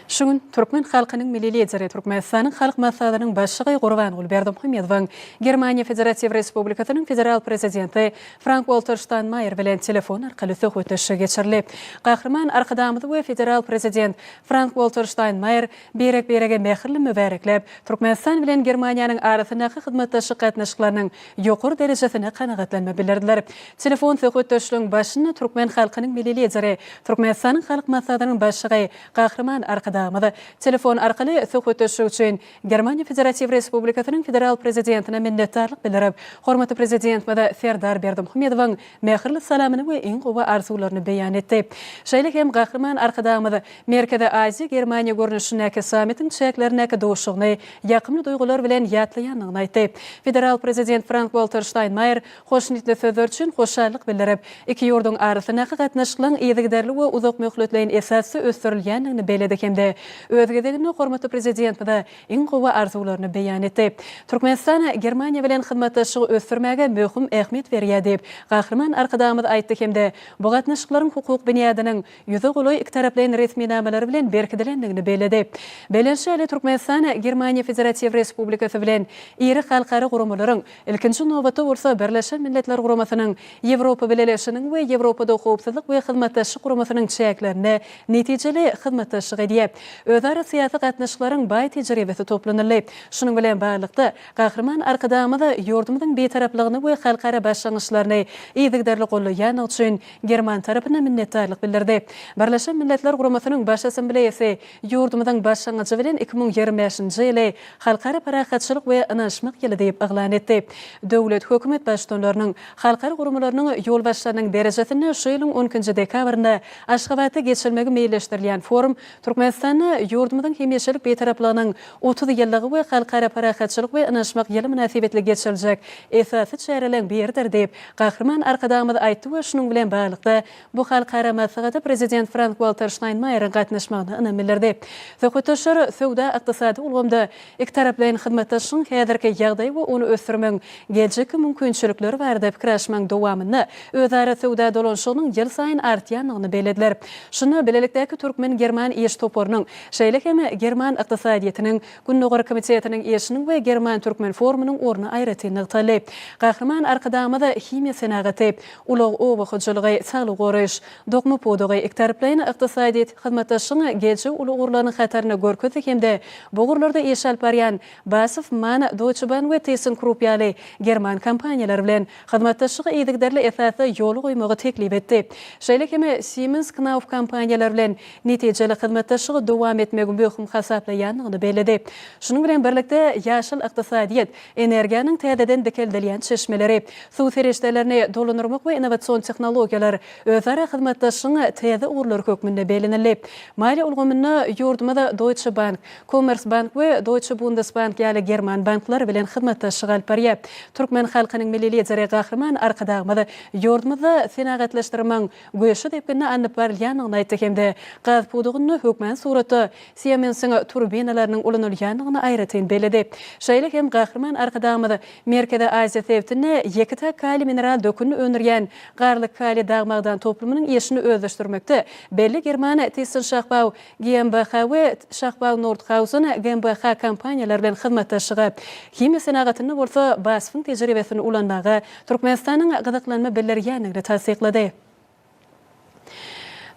Şu gün türkmen halkynyň Milli Lideri, Türkmenistanyň Halk Maslahatynyň Başlygy Gurbanguly Berdimuhamedowyň Germaniýa Federatiw Respublikasynyň Federal Prezidenti Frank-Walter Ştaýnmaýer bilen telefon arkaly söhbetdeşligi geçirildi. Gahryman Arkadagymyz we Federal Prezident Frank-Walter Ştaýnmaýer birek-birege mähirli mübärekläp, Türkmenistan bilen Germaniýanyň arasyndaky hyzmatdaşlyk gatnaşyklarynyň ýokary derejesine kanagatlanma bildirdiler. Telefon söhbetdeşligiň başynda türkmen halkynyň Milli Lideri, Türkmenistanyň Halk Maslahatynyň Başlygy Gahryman Arkadagymyz telefon arkaly söhbetdeşlik üçin Germaniýa Federatiw Respublikasynyň Federal Prezidentine minnetdarlyk bildirip, hormatly Prezidentimiz Serdar Berdimuhamedowyň mähirli salamyny we iň gowy arzuwlaryny beýan etdi. Şeýle hem Gahryman Arkadagymyz Merkezi Aziýa-Germaniýa görnüşindäki sammitiň çäklerindäki duşuşygyny ýakymly duýgular bilen ýatlaýandygyny aýtdy. Federal Prezident Frank-Walter Ştaýnmaýer hoşniýetli sözler üçin hoşallyk bildirip, iki ýurduň arasyndaky gatnaşyklaryň yzygiderli we uzakmöhletleýin esasda ösdürilýändigini belledi hem-de öz gezeginde hormatly Prezidentimize iň gowy arzuwlaryny beýan etdi. Türkmenistan Germaniýa bilen hyzmatdaşlygy ösdürmäge möhüm ähmiýet berýär diýip, Gahryman Arkadagymyz aýtdy hem-de bu gatnaşyklaryň hukuk binýadynyň ýüze golaý ikitaraplaýyn resminamalary bilen berkidilendigini belledi. Bellenişi ýaly, Türkmenistan Germaniýa Federatiw Respublikasy bilen iri halkara guramalaryň, ilkinji nobatda bolsa Birleşen Milletler Guramasynyň, Ýewropa Bileleşiginiň we Ýewropada Howpsuzlyk we Hyzmatdaşlyk Guramasynyň çäklerinde netijeli hyzmatdaşlyk edýär. Özara syýasy gatnaşyklaryň baý tejribesi toplanyldy. Şunuň bilen baglylykda, Gahryman Arkadagymyz ýurdumyzyň Bitaraplygyny we halkara başlangyçlaryny yzygiderli goldaýandygy üçin german tarapyna minnetdarlyk bildirdi. Birleşen Milletler Guramasynyň Baş Assambleýasy ýurdumyzyň başlangyjy bilen 2025-nji ýyly Halkara parahatçylyk we ynanyşmak ýyly diýip yglan etdi. Döwlet, hökümet Baştutanlarynyň, halkara guramalarynyň ýolbaşçylarynyň derejesinde şu ýylyň on ikinji dekabrynda Aşgabatda geçirilmegi meýilleşdirilýän forum Türkmenistanda ýurdumyzyň hemişelik Bitaraplygynyň 30 ýyllygy we Halkara parahatçylyk we ynanyşmak ýyly mynasybetli geçiriljek esasy çäreleriň biridir diýip, Gahryman Arkadagymyz aýtdy we şunuň bilen baglylykda, bu halkara maslahata Prezident Frank-Walter Ştaýnmaýeriň gatnaşmagyna ynam bildirdi. Söhbetdeşler söwda-ykdysady ulgamda ikitaraplaýyn hyzmatdaşlygyň häzirki ýagdaýy we ony ösdürmegiň geljekki mümkinçilikleri barada pikir alyşmagyň dowamynda özara söwda dolanyşygynyň ýylsaýyn artýandygyny bellediler. Şunda bilelikdäki türkmen-german iş toparynyň, şeýle hem German ykdysadyýetiniň Gündogar komitetiniň işiniň we German-türkmen forumynyň orny aýratyn nygtaldy. Gahryman Arkadagymyz himiýa senagaty, ulag, oba hojalygy, saglygy goraýyş, dokma pudagy, ikitaraplaýyn ykdysadyýet hyzmatdaşlygyň geljegi uly ugurlarynyň hatarynda görkezdi hem-de bu ugurlarda iş alyp barýan BASF, man, Deutsche Bahn we ThyssenKrupp ýaly german kompaniýalary bilen hyzmatdaşlygy yzygiderli esasda ýola goýmagy teklip etdi. Şeýle hem Siemens, Knauf kompaniýalary bilen netijeli hyzmatdaşlygy dowam etmegi möhüm hasaplaýandygyny belledi. Şunuň bilen birlikde, ýaşyl ykdysadyýet, energiýanyň täzeden dikeldilýän çeşmeleri, suw serişdelerini dolandyrmak we innowasion tehnologiýalar özara hyzmatdaşlygyň täze ugurlary hökmünde bellenildi. Maliýe ulgamynda ýurdumyz Deutsche Bank, Commerzbank we Deutsche Bundesbank ýaly german banklary bilen hyzmatdaşlyk alyp barýar. Türkmen halkynyň Milli Lideri Gahryman Arkadagymyz ýurdumyzda senagatlaşdyrmagyň güýçli depginde alnyp barylýandygyny aýtdy hem-de gaz pudagynda hökmany suratda Siemensiň turbinalarynyň ulanylýandygyny aýratyn belledi. Şeýle hem Gahryman Arkadagymyz Merkezi Aziýa sebitinde ýeke-täk kaliý mineral dökünini öndürýän Garlyk kaliý dag-magdan toplumynyň işini özleşdirmekde belli german Thyssen-Şahbau GmbH we Şahbau Nordhausen GmbH kompaniýalary bilen hyzmatdaşlyga, himiýa senagatynda bolsa BASF-iň tejribesini ulanmaga Türkmenistanyň gyzyklanma bildirýändigini tassyklady.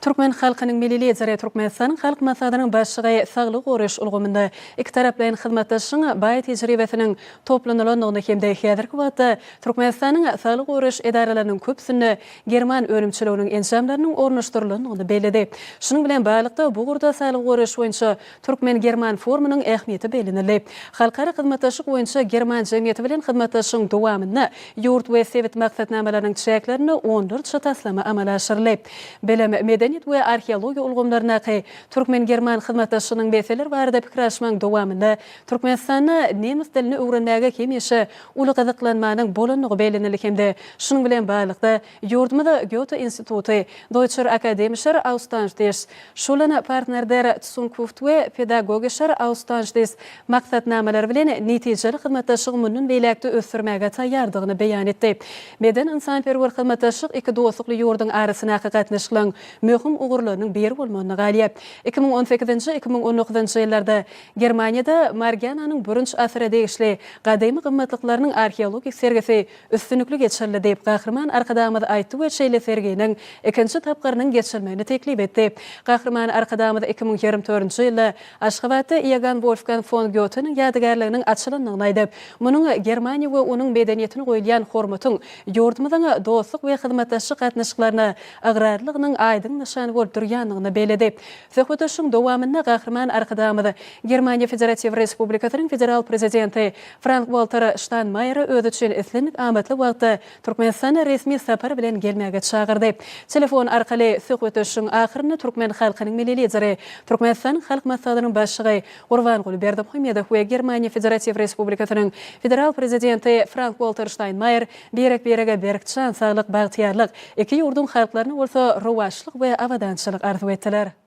Türkmen halkynyň Milli Lideri, Türkmenistanyň Halk Maslahatynyň Başlygy saglygy goraýyş ulgamynda ikitaraplaýyn hyzmatdaşlygyň baý tejribesiniň toplanylandygyny hem-de häzirki wagtda Türkmenistanyň saglygy goraýyş edaralarynyň köpüsinde german önümçiliginiň enjamlarynyň ornaşdyrylandygyny belledi. Şunuň bilen baglylykda, bu ugurda saglygy goraýyş boýunça türkmen-german forumynyň ähmiýeti bellenildi. Halkara hyzmatdaşlyk boýunça german jemgyýeti bilen hyzmatdaşlygyň dowamynda ýurt we sebit maksatnamalarynyň çäklerinde onlarça taslama amala aşyryldy. Bilim, medeniýet we arheologiýa ulgamlaryndaky türkmen-german hyzmatdaşlygynyň meseleleri barada pikir alyşmagyň dowamynda Türkmenistanda nemes dilini öwrenmäge hemişe uly gyzyklanmanyň bolandygy bellenildi hem-de şunuň bilen baglylykda, ýurdumyz Gýote instituty, Deutscher Akademischer Austauschdienst, Schulen Partner der Zukunft we Pädagogischer Austauschdienst maksatnamalary bilen netijeli hyzmatdaşlygy mundan beýläk-de ösdürmäge taýýardygyny beýan etdi. Medeni-ynsanperwer hyzmatdaşlyk iki dostlukly ýurduň arasyndaky gatnaşyklaryň möhüm. möhüm ugurlarynyň biri bolmagynda galýar. 2018-nji, 2019-njy ýyllarda Germaniýada Margiananyň bürünç asyra degişli gadymy gymmatlyklarynyň arheologik sergisi üstünlikli geçirildi diýip, Gahryman Arkadagymyz aýtdy we şeýle serginiň ikinji tapgyrynyň geçirilmegini teklip etdi. Gahryman Arkadagymyz 2024-nji ýylda Aşgabatda Iogann Wolfgang fon Gýoteniň ýadygärliginiň açylandygyny aýdyp, munuň Germaniýa we onuň medeniýetine goýulýan hormatyň ýurdumyzyň dostluk we hyzmatdaşlyk gatnaşyklaryna ygrarlylygynyň aýdyň nyşany bolup durýandygyny belledi. Söhbetdeşligiň dowamynda Gahryman Arkadagymyz Germaniýa Federatiw Respublikasynyň Federal Prezidenti Frank-Walter Ştaýnmaýeri özi üçin islendik amatly wagtda Türkmenistana resmi sapar bilen gelmäge çagyrdy. Telefon arkaly söhbetdeşligiň ahyrynda türkmen halkynyň Milli Lideri, Türkmenistanyň Halk Maslahatynyň Başlygy Gurbanguly Berdimuhamedow we Germaniýa Federatiw Respublikasynyň Federal Prezidenti Frank-Walter Ştaýnmaýer birek-birege berk jan saglyk, bagtyýarlyk, iki ýurduň halklaryna bolsa rowaçlyk we abadançylyk arzuw etdiler.